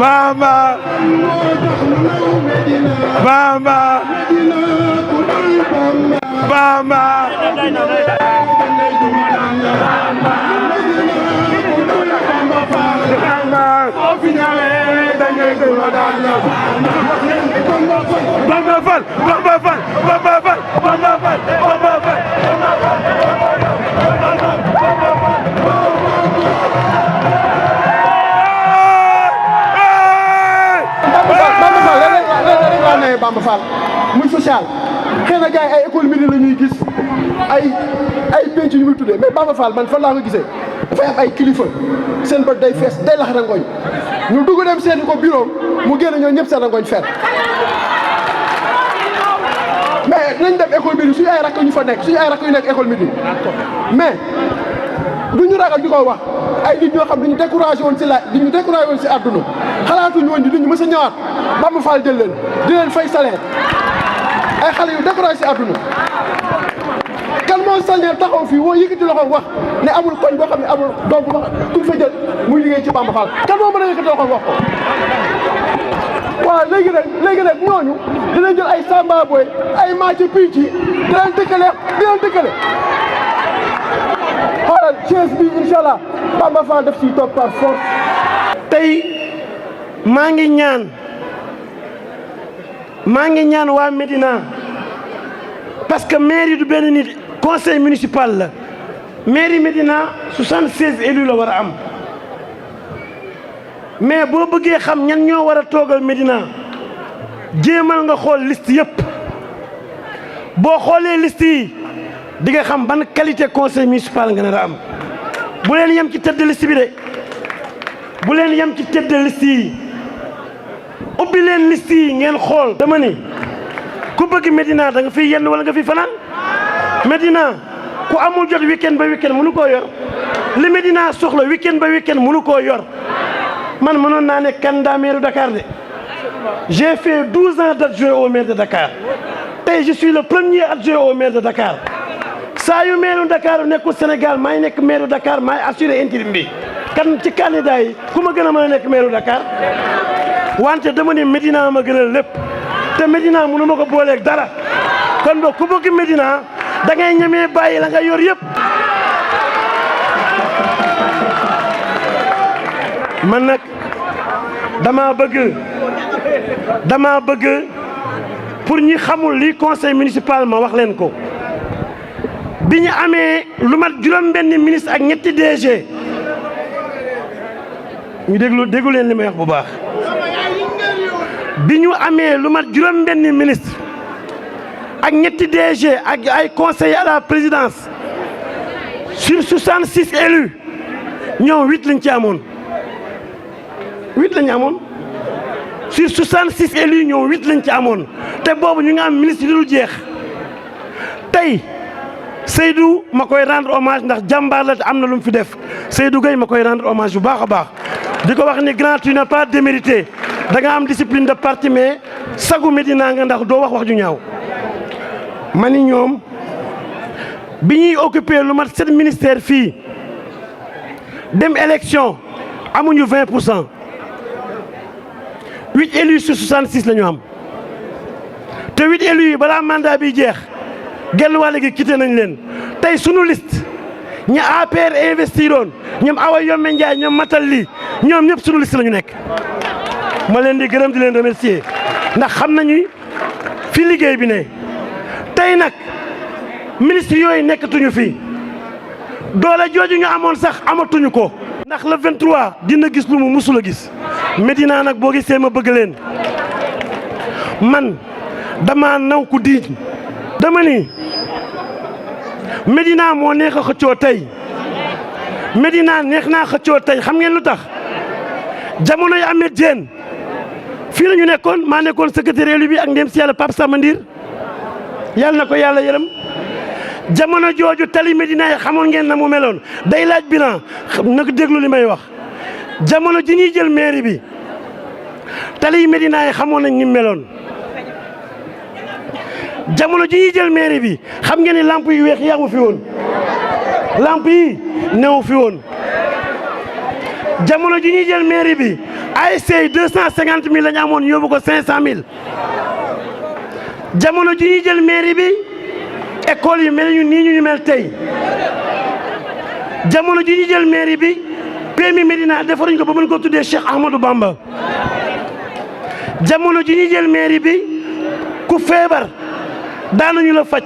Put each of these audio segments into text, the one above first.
Bamba Bamba Bamba Bamba Fall Bamba Fall Bamba Fall Bamba Fall Bamba Fall Bamba Fall muy social xëy na gars yi ay école midi la ñuy gis ay penc ñu muy tuddee mais Bamba Fall man fan laa ko gisee dafay am ay kilifa seen bët day fees day lax rangoñ ñu dugg dem seeti ko bureau mu génn ñoo ñëpp seen rangoñ feet mais dinañ dem école midi suñu ay rakk ñu fa nekk suñu ay rakk yu nekk école midi mais du ñu ragal ñu ko wax ay nit ñoo xam dañu découragé woon si dañu découragé woon si àdduna xalaatuñu woon duñu mës a ñëwaat Bamba Fall jël leen di leen fay salaire ay xale yu découragé si àdduna kan moo sañee taxaw fii woo yëkkati loxo wax ne amul koñ boo xam ne amul doom bu kuñ fa jël muy liggéey ci Bamba Fall kan moo mën a yëkkati loxo wax ko waaw léegi nag ñooñu dinañ jël ay samba boy ay maaci picc di leen dëkkale xoolal chaise bi incha allah Bamba Fall def siy toog par force. tey maa ngi ñaan waa Médina parce que mairie du benn nit conseil municipal la mairie Médina 76 élus la war a am mais boo bëggee xam ñan ñoo war a toogal Médina jéemal nga xool liste yëpp boo xoolee liste yi di nga xam ban qualité conseil municipal nga nar a am bu leen yem ci tête de liste bi de bu leen yem ci tête de liste yi ubbi leen liste yi ngeen xool. dama ni ku bëgg Médina da nga fiy yenn wala nga fi fanaan Médina ku amul jot weekend ba weekend mënu koo yor li Médina soxla weekend ba weekend mënu koo yor man mënoon naa nekk candidat maire de Dakar de j'ai fait 12 ans d'adjoint au maire de Dakar tey je suis le premier adjoint au maire de Dakar saa yu maire Dakar nekkul Sénégal maay nekk maire Dakar maay assuré intérim bi kan ci candidat yi ku ma gën a mën a nekk maire Dakar wante dama ne Médina ma gënal lépp te Médina mënu ma ko booleeg dara kon boog ku bëgg Médina da ngay ñemee bàyyi la nga yor yëpp. man nag dama bëgg pour ñi xamul li conseil municipal ma wax leen ko bi ñu amee lu mat juróom-benni ministre ak ñetti DG ñu déglu leen li may wax bu baax bi ñu amee lu mat juróom-benni ministre ak ñetti DG ak ay conseillers à la présidence sur 66 élus ñoom 8 lañ ci amoon 8 lañ amoon sur 66 élus ñoom 8 lañ ci amoon te boobu ñu ngi am ministre yu dul jeex tey Seydou ma koy rendre hommage ndax jàmbaar la te am na lu mu fi def Seydou Gueye ma koy rendre hommage bu baax a baax di ko wax ni grand tu n'as pas démérité da nga am discipline de parti mais sagu Médina nga ndax doo wax ju ñaaw ma ni ñoom bi ñuy occupé lu mat 7 ministères fii dem élection amuñu 20%. 8 élus sur 66 la ñu am te 8 élus yi balaa mandat bi jeex genn wàll gi quitté nañ leen tey sunu liste ña APR investiroon ñoom Awa Yombe Ndiaye ñoom Matal lii ñoom ñëpp sunu liste la ñu nekk. ma leen di gërëm di leen remercier ndax xam nañu fi liggéey bi ne tey nag ministre yooyu nekkatuñu fi doole jooju ñu amoon sax amatuñu ko. ndax le 23 dina gis lu mu musul a gis Médina nag boo gisee ma bëgg leen man dama naw ku diiñ dama ni Médina moo neex a xëccoo tey Médina neex naa xëccoo tey xam ngeen lu tax jamono yi Ahmed Diène fii la ñu nekkoon maa nekkoon secrétaire élu bi ak ndem si yàlla Pape Samandir yàlla na ko yàlla yërëm jamono jooju tali Médina yi xamoon ngeen na mu meloon day laaj bilan na ko déglu li may wax jamono ji ñuy jël mairie bi tali Médina yi xamoon nañ ni mu meloon jamono ji ñuy jël mairie bi xam ngeen ni lamp yu weex yi amu fi woon lamp yi newu fi woon jamono ji ñuy jël mairie bi ASC 250 000 la ñu amoon yóbbu ko 500 000 jamono ji ñuy jël mairie bi école yi mel ñu nii ñu mel tey jamono ji ñuy jël mairie bi pékhém Médina defaruñ ko ba mën ko tuddee Cheikh Ahmadou Bamba jamono ji ñuy jël mairie bi ku feebar daanañu la faj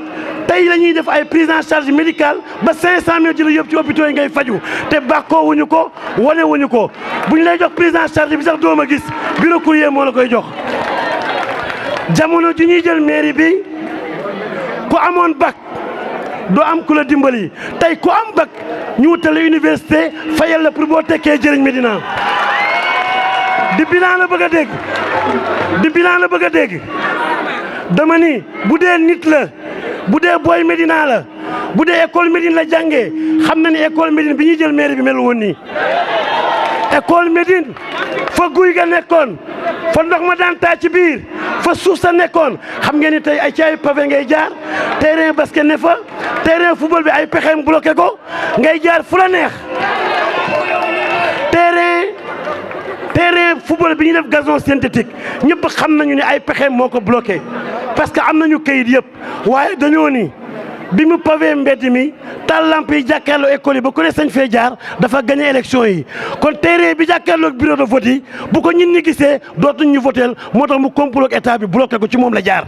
tey la ñuy def ay prise en charge médicale ba 500 000 ji la yóbbu ci hôpitaux yi ngay faju te bàkkoo wuñu ko wane wuñu ko bu ñu lay jox prise en charge bi sax doom a gis bureau courrier moo la koy jox jamono ji ñuy jël mairie bi ku amoon bac doo am ku la dimbali tey ku am bac ñu wutale université fayal la pour boo tekkee jëriñ Médina di bilan la bëgg a dégg di bilan la bëgg a dégg dama ni bu dee nit la bu dee booy Médina la bu dee école Médine la jàngee xam na ni école Médine bi ñuy jël mairie bi mel woon nii école Médine fa guy ga nekkoon fa ndox ma daan taa ci biir fa suuf sa nekkoon xam ngeen ni tey ay ci ay pavé ngay jaar terrain basket ne fa terrain football bi ay pexeem bloqué ko ngay jaar fu la neex terrain football bi ñu def gazon synthétique ñëpp xam nañu ne ay pexeem moo ko bloqué parce que am nañu kayit yëpp waaye dañoo ni bi mu pavé mbedd mi taal lamp yi jàkkaarloo école yi ba ku ne sañ fee jaar dafa gagné élection yi kon terrain bi jàkkaarloo bureau de vote yi bu ko ñin ñi gisee dootuñ ñu voteel moo tax mu complot état bi bloqué ko ci moom la jaar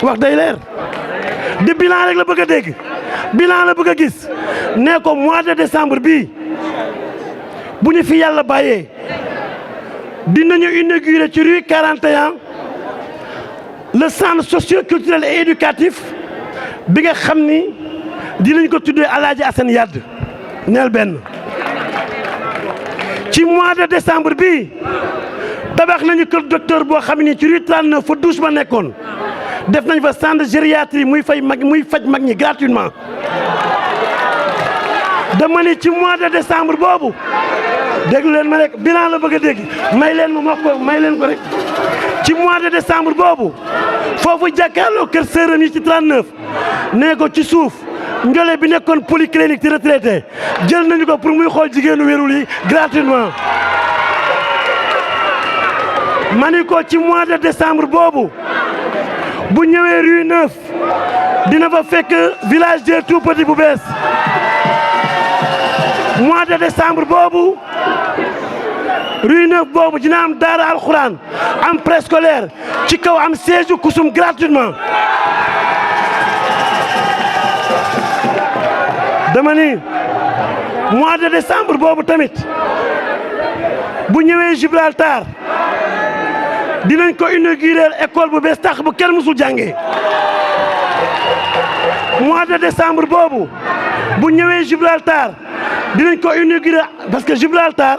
wax day leer di bilan rek la bëgg a dégg bilan la bëgg a gis nee ko mois de décembre bii bu ñu fi yàlla bàyyee dinañu inaugurer ci rue 41 le centre socio-culturel et éducatif bi nga xam ni dinañ ko tuddee Alaaji Assane Yadd neel benn ci mois de décembre bii tabax nañu kër docteur boo xam ni ci rue 39 fa douche ba nekkoon def nañ fa centre de gériatrie muy faj mag ñi gratuitement dama ni ci mois de décembre boobu déglu leen ma rek bilan la bëgg a dégg may leen ma wax ko may leen ko rek ci mois de décembre boobu foofu jàkkaarloo kër sërëm yi ci 39 nee ko ci suuf njole bi nekkoon polyclinique ci retraité jël nañu ko pour muy xool jigéenu wérul yi gratuitement ma ni ko ci mois de décembre boobu bu ñëwee rue 9 dina fa fekk village des tout petits bu bees mois de décembre boobu rue 9 boobu dina am daara alxuraan am préscolaire ci kaw am siège kusum gratuitement dama ni mois de décembre boobu tamit bu ñëwee Gibraltar dinañ ko inaugurer école bu bees tax bu kenn musul jàngee mois de décembre boobu bu ñëwee Gibraltar dinañ ko inaugurer parce que Gibraltar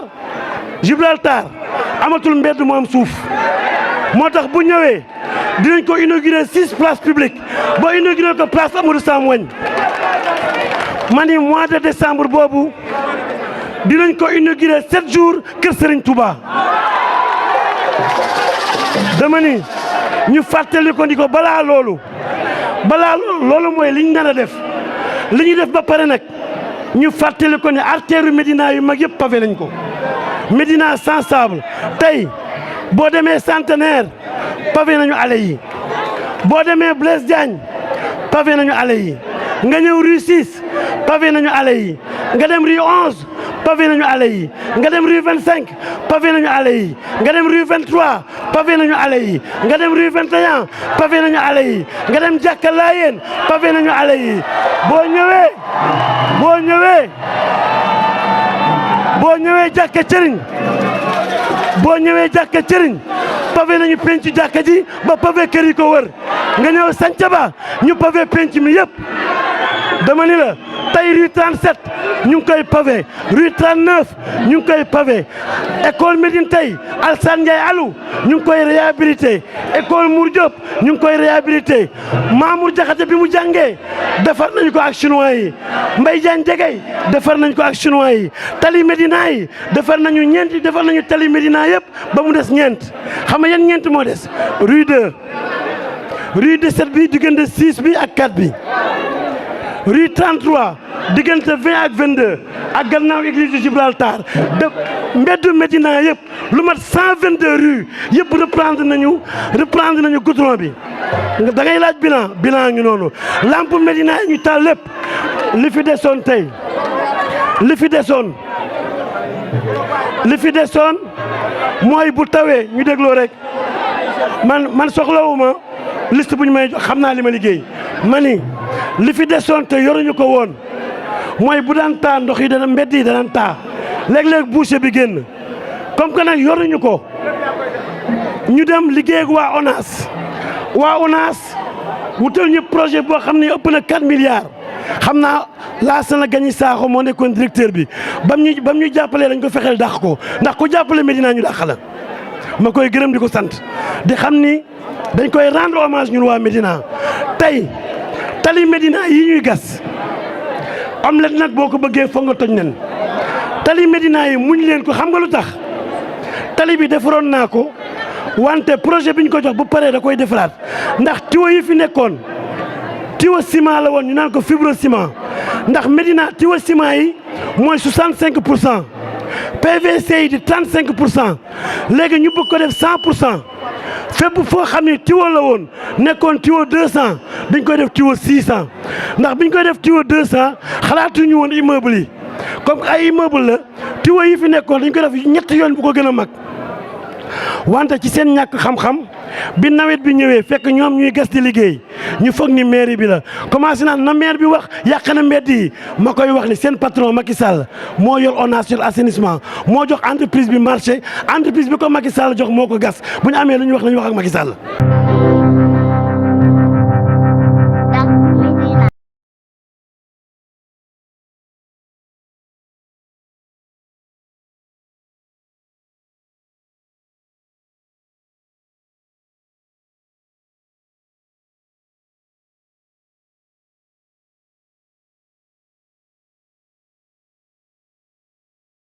amatul mbedd mu am suuf moo tax bu ñëwee dinañ ko inaugurer 6 places publiques ba inaugurer ko place Amadou Sam Wagne ma ni mois de décembre boobu dinañ ko inaugurer 7 jours kër Serigne Touba dama ni ñu fàttali ko ni ko balaa loolu loolu mooy li ñu nar a def li ñu def ba pare nag ñu fàttali ko ne artère Médina yu mag yëpp pavé nañ ko Médina sans sable tey boo demee Centenaire pavé nañu allées yi boo demee Blaise Diagne pavé nañu allées yi nga ñëw rue 6 pavé nañu allées yi nga dem rue 11 pavé nañu allées yi nga dem rue 25 pavé nañu allées yi nga dem rue 23 pavé nañu allées yi nga dem rue 21 pavé nañu allées yi nga dem Jàkka Laayeen pavé nañu allées yi boo ñëwee jàkka cëriñ pavé nañu penc jàkka ji ba pavé kër yi ko wër nga ñëw sanca ba ñu pavé penc mi yëpp dama ni la tey rue 37 ñu ngi koy pavé rue 39 ñu ngi koy pavé école Médine tey Alassane Ndiaye Alou ñu ngi koy réhabilité école Mour Diop ñu ngi koy réhabilité Mamour Diakhaté bi mu jàngee defar nañu ko ak chinois yi Mbaye Diagne Diegay defar nañu ko ak chinois yi tali Médina yi defar nañu tali Médina yëpp ba mu des ñeent xam nga yan ñeent moo des rue 2 rue 17 bi diggante 6 bi ak 4 bi rue 33 diggante 20 ak 22 ak gannaaw église de Gibraltar mbeddu Médina yëpp lu mat 122 rues yëpp reprendre nañu goudron bi da ngay laaj bilan ngi noonu lampe Médina yi ñu taal lépp li fi desoon tey li fi desoon mooy bu tawee ñu dégloo rek man soxlawuma liste bu ñu may jox xam naa li ma liggéey ma ni li fi desoon te yoruñu ko woon mooy bu daan taa ndox yi dana mbedd yi dana taa léeg-léeg boucher bi génn comme que nag yoruñu ko ñu dem liggéey ak waa ONAS wutal ñu projet boo xam ne ëpp na 4 milliards xam naa Laasana Gagne Sakho moo nekkoon directeur bi bam ñu jàppalee dañ ko fexeel dàq ko ndax ku jàppale Médina ñu dàq la ma koy gërëm di ko sant di xam ni dañ koy rendre hommage ñun waa Médina tey tali Médina yi ñuy gas omelette nag boo ko bëggee foog nga toj nen tali Médina yi muñ leen ko xam nga lu tax tali bi defaroon naa ko wante projet bi ñu ko jox bu paree da koy defaraat ndax tiwo yi fi nekkoon tiwo ciment la woon ñu naan ko fibre ciment ndax Médina tiwo ciment yi mooy 65% PVC yi di 35% léegi ñu bëgg ko def 100% fépp foo xam ne tiwo la woon nekkoon tiwo 200 dañ koy def tiwo 600 ndax biñ koy def tiwo 200 xalaatuñu woon immeuble yi comme ay immeuble la tiwo yi fi nekkoon dañ koy def ñetti yoon bu ko gën a mag wante ci seen ñàkk xam-xam bi nawet bi ñëwee fekk ñoom ñuy gas di liggéey ñu foog ni mairie bi la commencé naan na maire bi wax yàq na mbedd yi ma koy wax ni seen patron Macky Sall moo yor ONAS yor assainissement moo jox entreprise bi marché entreprise bi ko Macky Sall jox moo ko gas bu ñu amee lu ñu wax nañu wax ak Macky Sall